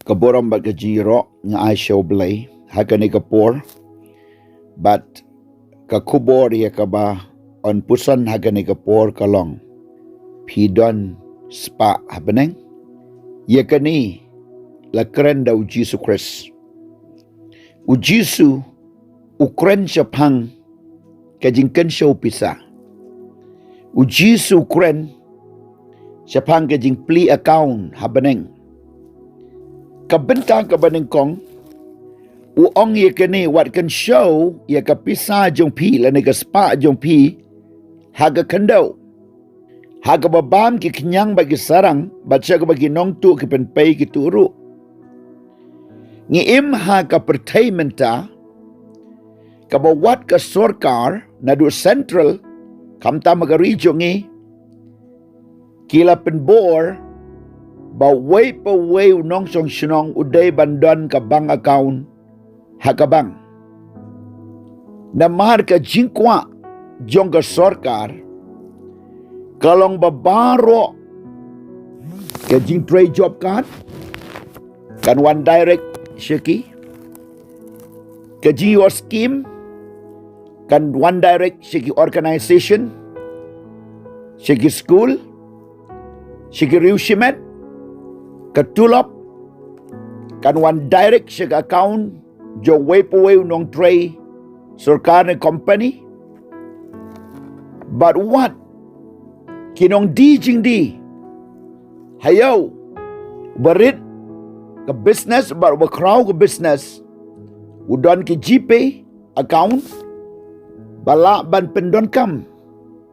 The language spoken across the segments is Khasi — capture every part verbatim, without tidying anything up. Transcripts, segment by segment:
Ka burom bad ka jingïaroh nga ai sha U Blei ha kane ka por, bad ka khubor ïa kaba yn puson ha kane ka por ka long: Phi don spah ha bneng? Ïa kane la kren da U Jisu Khrist. U Jisu u kren shaphang ka jingkynshew pisa. U Jisu u kren shaphang ka jingplie account ha bneng. Ka bynta kaba nyngkong, u ong ïa kane: wat kynshew ïa ka pisa jong phi lane ka spah jong phi ha ka khyndew, ha kaba bam ki khñiang bad ki sarang, bad sha kaba ki nongtuh ki pynpei kito ruh. Ngi im ha ka pyrthei mynta kaba wat ka sorkar naduh central khamtam ha ka ri jong ngi, ki la pynbor ba uwei pa uwei u nongshong shnong u dei ban don ka bank account ha ka bank. Namar ka jingkwah jong ka sorkar ka long ba baroh ka jingtrei job card kan wan direct sha ki, ka jingïoh scheme kan wan direct sha ki organisation, sha ki skul, sha ki riew shimet, ka tulop kan wan direct sha ka account jong uwei pa uwei u nongtrei sorkar ne company. Bad wat ki nongdie jingdie, ha ïa u barit ka business bad u bakhraw ka business, u don ki GPay account ba lah ban pyndonkam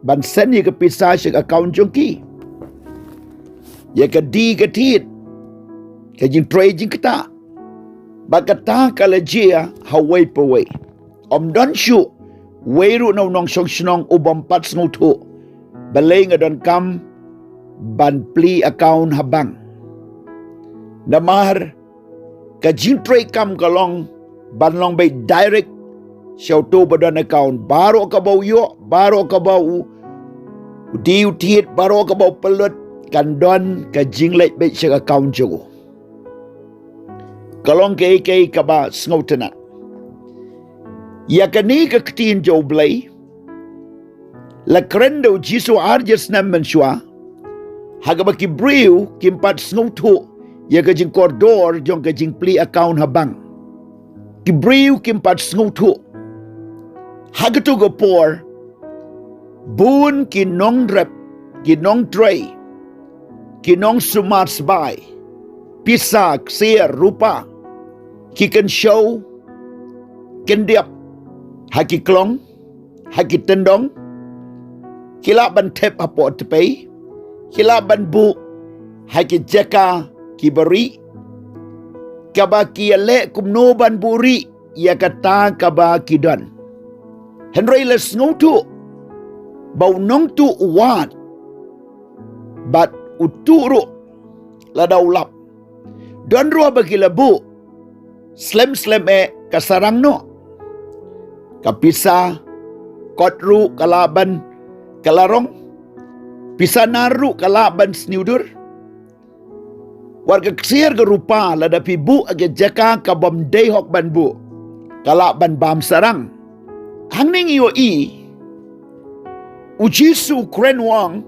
ban send ïa ka pisa sha ka account jong ki. Ïa ka die ka thied, ka jingtrei jingktah, bad kata ka la jia ha uwei pa uwei. Ym don shuh uwei ruh na u nongshong shnong u bym pat sngewthuh balei nga donkam ban plie account ha bank. Namar ka jingtrei kam ka long ban long beit direct sha uto ba don account. Baroh kaba u ïoh, baroh kaba u die u thied, baroh kaba u pynlut, kan don ka jingleit beit sha ka account jong u. Ka long kaei kaei kaba sngewtynnat. Ïa kane ka ktien jong U Blei la kren da U Jisu ar hajar snem mynshuwa, ha kaba ki briew kim pat sngewthuh ïa ka jingkordor jong ka jingplie account ha bank. Ki briew kim pat sngewthuh. Ha kato ka por, bun ki nongrep, ki nongtrei, ki nongsumar sbai, pisa, ksiar, rupa, ki kynshew kyndiap ha ki klong, ha ki tyndong, ki lah ban thep hapoh tpei, ki lah ban buh ha ki jaka kiba rieh, kaba ki ïaleh kumno ban buhrieh ïa kata kaba ki don. Hynrei la sngewthuh ba u nongtuh u wad bad u tuh ruh lada u lap. Don ruh ba ki la buh, slem slem eh ka sarang noh. Ka pisa kot ruh ka lah ban kylla rong. Pisa nar ruh ka lah ban sniewdur. Wat ka ksiar ka rupa lada phi buh ha ka jaka ka bym dei hok ban buh, ka lah ban bam sarang. Hangne ngi ïohi U Jisu u kren u ong,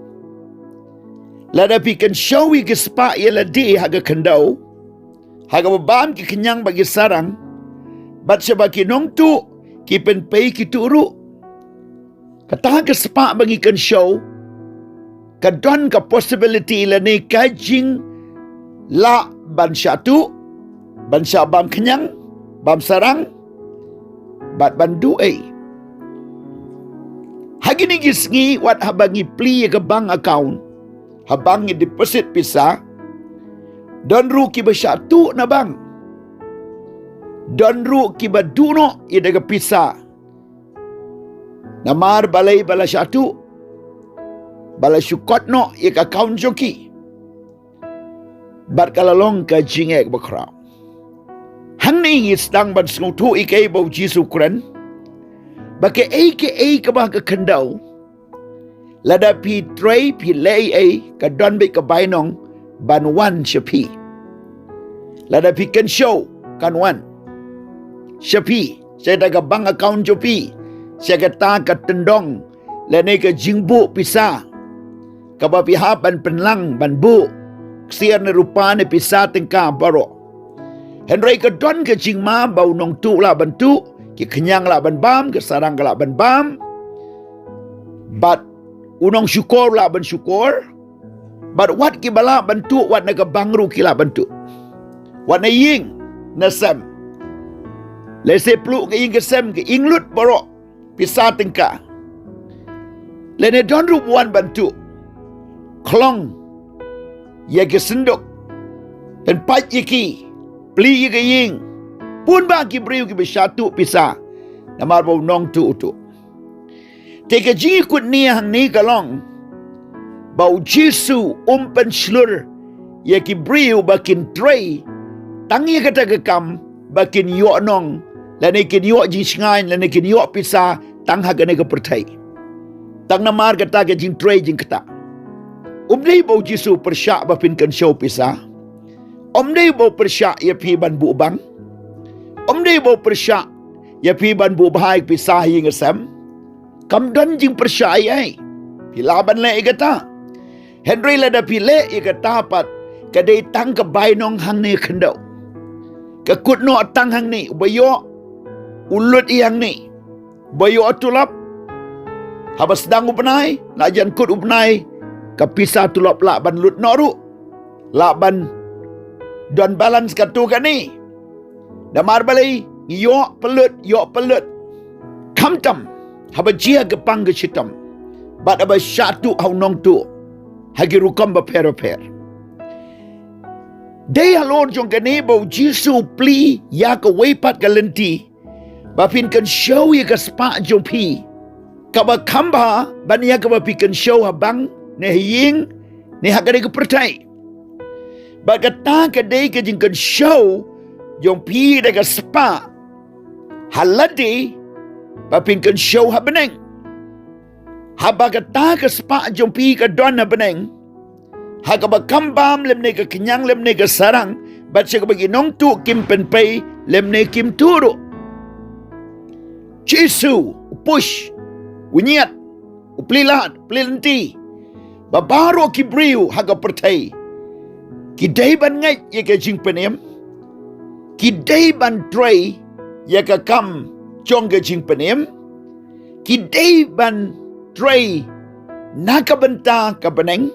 lada phi kynshew ïa ki spah ïa lade ha ka khyndew, ha kaba bam ki khñiang bad ki sarang, bad sha ba ki nongtuh ki pynpei kito ruh. Kata ka spah ba ngi kynshew ka don ka possibility lane ka jinglah ban shah tuh, ban shah bam khñiang, bam sarang, bad ban duh ei. Ha kine ki sngi wat haba ngi plie ïa ka bank account, haba ngi deposit pisa, don ruh kiba shah tuh na bank. Don ruh kiba duh noh ïa da ka pisa. Namar balei? Ba la shah tuh, ba la shu kot noh ïa ka account jong ki. Bad ka la long ka jingeh bakhraw. Hangne ngi sdang ban sngewthuh ïa kaei ba U Jisu u kren, ba kaei kaei kaba ha ka khyndew, lada phi trei phi leh ei ei, ka don beit ka bainong ban wan sha phi. Lada phi kynshew, kan wan sha phi, sha kata ka bank account jong phi, sha kata ka tyndong lane ka jingbuh pisa kaba phi hap ban pynlang ban buh, ksiar ne rupa ne pisa tyngka baroh. Hynrei ka don ka jingma ba u nongtuh u lah ban tuh, ki khñiang lah ban bam, ka sarang ka lah ban bam, bad u nongshukor u lah ban shukor, bad wat kiba lah ban tuh wat na ka bank ruh ki lah ban tuh, wat na ïing na sem. Lehse pluh ka ïing ka sem, ka ïing lut baroh pisa tyngka. Lane don ruh ba wan ban tuh, khlong ïa ki synduk, pynpait ïa ki, plie ïa ka ïing. Bun bah ki briew kiba shah tuh pisa namar ba u nongtuh u tuh. Te ka jingïakut nia hangne ka long ba U Jisu um pynshlur ïa ki briew ba kin trei tang ïa kata ka kam, ba kin ïoh nong, lane kin ïoh jingshngaiñ, lane kin ïoh pisa tang ha kane ka pyrthei, tang namar kata ka jingtrei jingktah. Um dei ba U Jisu pyrshah ba phin kynshew pisa. Um dei ba u pyrshah ïa phi ban buh bank. Um dei ba u pyrshah ïa phi ban buh bha ïa ka pisa ha ïing ha sem. Kam don jingpyrshah ei ei. Phi lah ban leh ïa kata. Hynrei lada phi leh ïa kata pat, ka dei tang ka bainong hangne khyndew. Ka kut noh tang hangne, uba ïoh u lut ïa hangne. Ba ïoh tulop, haba sdang u bnai, la jan kut u bnai, ka pisa tulop lah ban lut noh ruh, lah ban don balance katto katne. Namar balei? Ïoh pynlut, ïoh pynlut. Khamtam haba jia ka pang ka shitom, bad haba shah tuh ha u nongtuh ha ki rukom bapher bapher. Dei halor jong kane ba U Jisu u plie ïa kawei pat ka lynti ba phin kynshew ïa ka spah jong phi, kaba kham bha ban ïa kaba phi kynshew ha bank, ne ha ïing, ne ha kane ka pyrthei. Bad kata ka dei ka jingkynshew jong phi da ka spah ha lade ba phin kynshew ha bneng. Haba kata ka spah jong phi ka don ha bneng, ha kaba kham bam lymne ka khñiang lymne ka sarang, bad sha kaba ki nongtuh kim pynpei lymne kim tuh ruh. Jisu u push, u ñiad, u plie lad, u plie lynti ba baroh ki briew ha ka pyrthei ki dei ban ngeit ïa ka jingpynim, ki dei ban trei ïa ka kam jong ka jingpynim, ki dei ban trei na ka bynta ka bneng.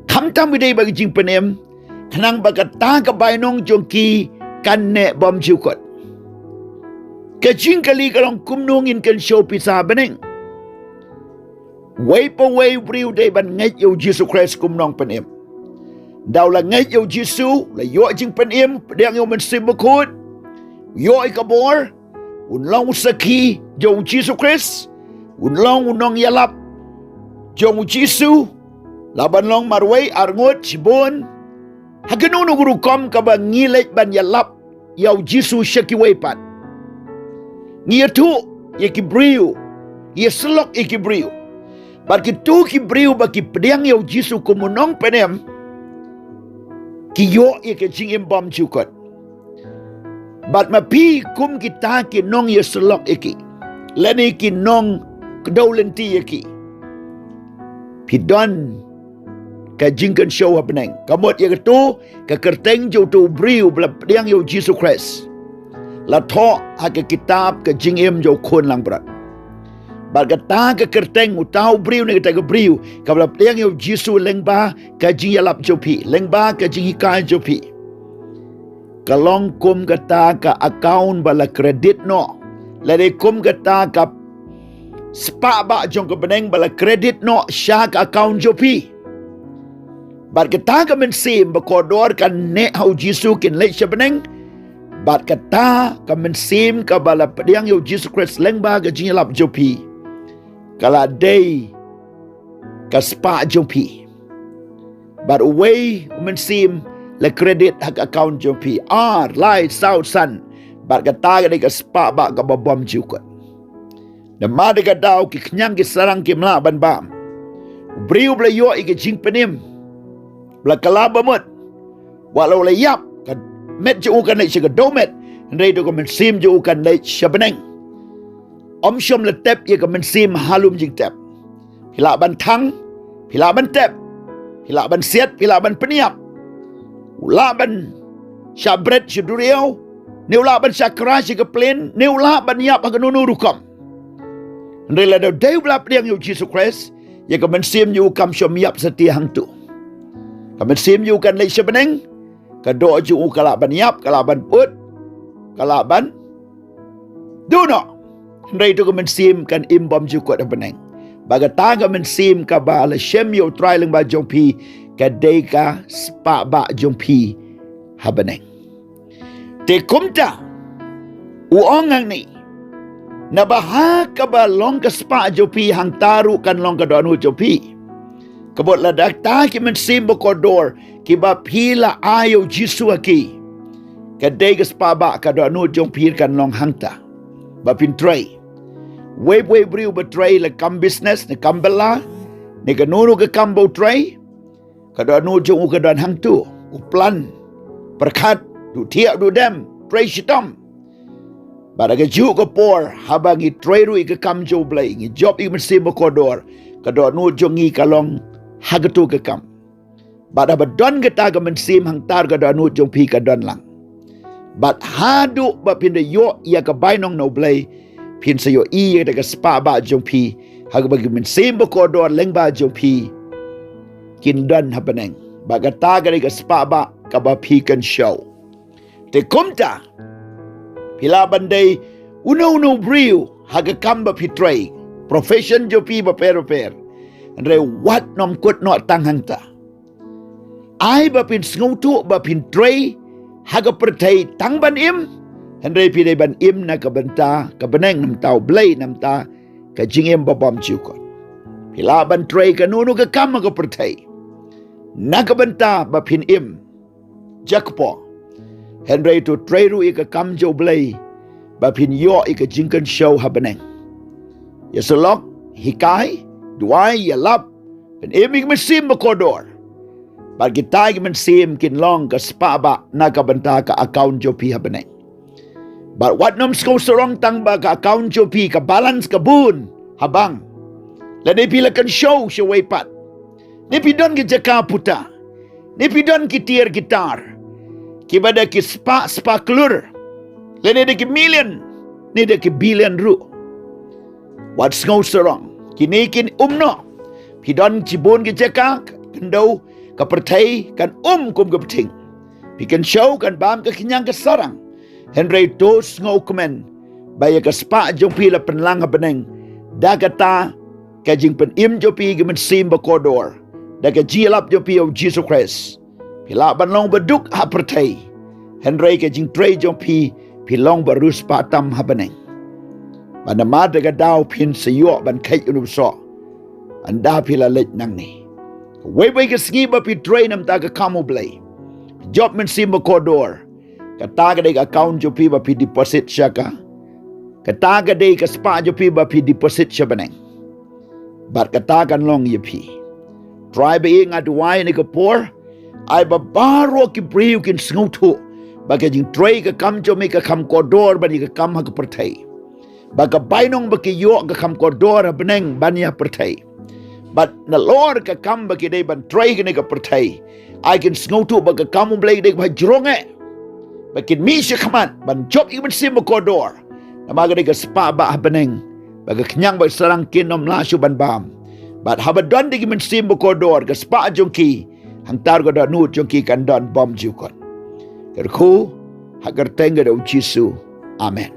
Khamtam ki dei ba ka jingpynim, khnang ba kata ka bainong jong ki kan neh bymjukut. Ka jingkylli ka long, kumno ngin kynshew pisa ha bneng? Wei pa wei u briew u dei ban ngeit ïa U Jisu Khrist kum u nongpynim. Haba u la ngeit ïa U Jisu, u la ïoh jingpynim, pdiang ïa U Mynsiem Bakhuid, u ïoh ïa ka bor, un long u sakhi jong U Jisu Khrist, un long u nongïalap jong U Jisu, lah ban long marwei, arngut, shibun, ha kano kano ka rukom kaba ngi leit ban ïalap ïa U Jisu sha kiwei pat. Ngi ïathuh ïa ki briew, ngi ïasyllok ïa ki briew. Bad kito ki briew ba ki pdiang ïa U Jisu kum u nongpynim, ki ïoh ïa ka jingim bymjukut. Bad ma phi kum kita ki nongïasyllok ïa ki, lane ki nongkdew lynti ïa ki, phi don ka jingkynshew ha bneng. Ka mut ïa kato ka kyrteng jong uto u briew ba la pdiang ïa U Jisu Khrist la thoh ha ka kitab ka jingim jong U Khun langbrot. Bad kata ka kyrteng uta u briew ne kata ka briew kaba la pdiang ïa U Jisu lyngba ka jingïalap jong phi, lyngba ka jinghikai jong phi, ka long kum kata ka account ba la credit noh, lane kum kata ka spah bah jong ka bneng ba la credit noh sha ka account jong phi. Bad kata ka mynsiem ba kordor kan neh ha U Jisu, kin leit sha bneng. Bad kata ka mynsiem kaba la pdiang ïa U Jisu Khrist lyngba ka jingïalap jong phi, ka la dei ka spah jong phi. Bad uwei u mynsiem la credit ha ka account jong phi, ar, lai, saw, san. Bad kata ka dei ka spah bah kaba bymjukut. Namar kata ka daw ki khñiang ki sarang kim lah ban bam. U briew ba la ïoh ïa ka jingpynim, ba la kylla bamut, wat la u la ïap, ka met jong u kan leit sha ka dewmet, hynrei to ka mynsiem jong u kan leit sha bneng. Ym shym la tep ïa ka mynsiem ha lum jingtep. Phi lah ban thang, phi lah ban tep, phi lah ban siat, phi lah ban pynïap. U lah ban shah bret sha duriaw, ne u lah ban shah kra sha ka plane, ne u lah ban ïap ha kano kano rukom. Hynrei lada dei u la pdiang ïa u Jisu Khrist, ïa ka mynsiem jong u kam shym ïap satia hangto. Ka mynsiem jong u kan leit sha bneng, ka doh jong u ka lah ban ïap, ka lah ban put, ka lah ban duh noh. Hynrei to ka mynsiem kan im bymjukut ha bneng. Bad kata ka mynsiem kaba la shem ïa u Trai lyngba jong phi, ka dei ka spah bah jong phi ha bneng. Te kumta, u ong hangne, naba ha kaba long ka spah jong phi hangta ruh kan long ka dohnud jong phi. Ka mut lada kata ki mynsiem bakordor kiba phi la ai ïa u Jisu ha ki, ka dei ka spah bah, ka dohnud jong phi kan long hangta ba phin trei. Wei pa wei u briew ba trei la kam business, ne kam bylla, ne kano kano ka kam ba u trei, ka dohnud jong u ka don hangto. U plan, pyrkhat, duh thiah duh dem, trei shitom. Bad ha kajuh ka por, haba ngi trei ruh ïa ka kam jong U Blei, ngi jop ïa ka mynsiem bakordor, ka dohnud jong ngi ka long ha kato ka kam. Bad haba don kata ka mynsiem hangta ruh ka dohnud jong phi ka don lang. Bad haduh ba phin da ïoh ïa ka bainong na U Blei, phin sa ïohi ïa kata ka spah bah jong phi, ha kaba ki mynsiem bakordor lyngba jong phi kin don ha bneng. Bad kata ka dei ka spah bah kaba phi kynshew. Te kumta, phi lah ban dei uno uno u briew ha ka kam ba phi trei, profession jong phi bapher bapher. Hynrei wat nym kut noh tang hangta. Ai ba phin sngewthuh ba phin trei ha ka pyrthei tang ban im, hynrei phi dei ban im na ka bynta ka bneng, na ka bynta U Blei, na ka bynta ka jingim ba bymjukut. Phi lah ban trei kano kano ka kam ha ka pyrthei na ka bynta ba phin im jakpoh. Hynrei to trei ruh ïa ka kam jong U Blei ba phin ïoh ïa ka jingkynshew ha bneng. Ïa syllok, hikai, duwai, ïalap, pynim ïa ki mynsiem bakordor. Bad kita ki mynsiem kin long ka spah bah na ka bynta ka account jong phi ha bneng. Bad wat nym sngewsarong tang ba ka account jong phi ka balance ka bun ha bank. Lane phi la kynshew shawei pat, ne phi don ki jaka puta, ne phi don ki tiar ki tar kiba da ki spah spah klur, lane da ki million, ne da ki billion ruh. Wat sngewsarong, kine kin um noh. Phi don shibun ki jaka, khyndew, ka pyrthei kan um kum ka bthing. Phi kynshew kan bam ka khñiang ka sarang. Hynrei to sngewkmen ba ïa ka spah jong phi la pynlang ha bneng da kata ka jingpynim jong phi ïa ki mynsiem bakordor, da ka jingïalap jong phi ïa U Jisu Khrist. Phi lah ban long baduk ha pyrthei, hynrei ka jingtrei jong phi, phi long ba riewspah tam ha bneng. Bad namar kata ka daw phin sa ïoh ban kheit ïa u nongsoh ynda phi la leit nangne. Kawei pa kawei ka sngi ba phi trei na ka bynta ka kam U Blei, jop mynsiem bakordor, kata ka dei ka account jong phi ba phi deposit sha ka, kata ka dei ka spah jong phi ba phi deposit sha bneng. Bad kata kan long ïa phi. Trai ba ïa nga duwai ne ka por, ai ba baroh ki briew kin sngewthuh ba ka jingtrei ka kam jong me ka kham kordor ban ïa ka kam ha ka pyrthei. Ba ka bainong ba ki ïoh ka kham kordor ha bneng ban ïa pyrthei. Bad nalor ka kam ba ki dei ban trei kane ka pyrthei, ai kin sngewthuh ba ka kam U Blei ka dei kaba jrong eh. Ba kin mih shakhmat ban jop ïa ki mynsiem bakordor. Namar ka dei ka spah bah ha bneng ba ka khñiang ba sarang kin nym lah shuh ban bam. Bad haba don da ki mynsiem bakordor, ka spah jong ki, hangta ruh ka dohnud jong ki kan don bymjukut. Kyrkhu ha ka kyrteng ka jong U Jisu. Amen.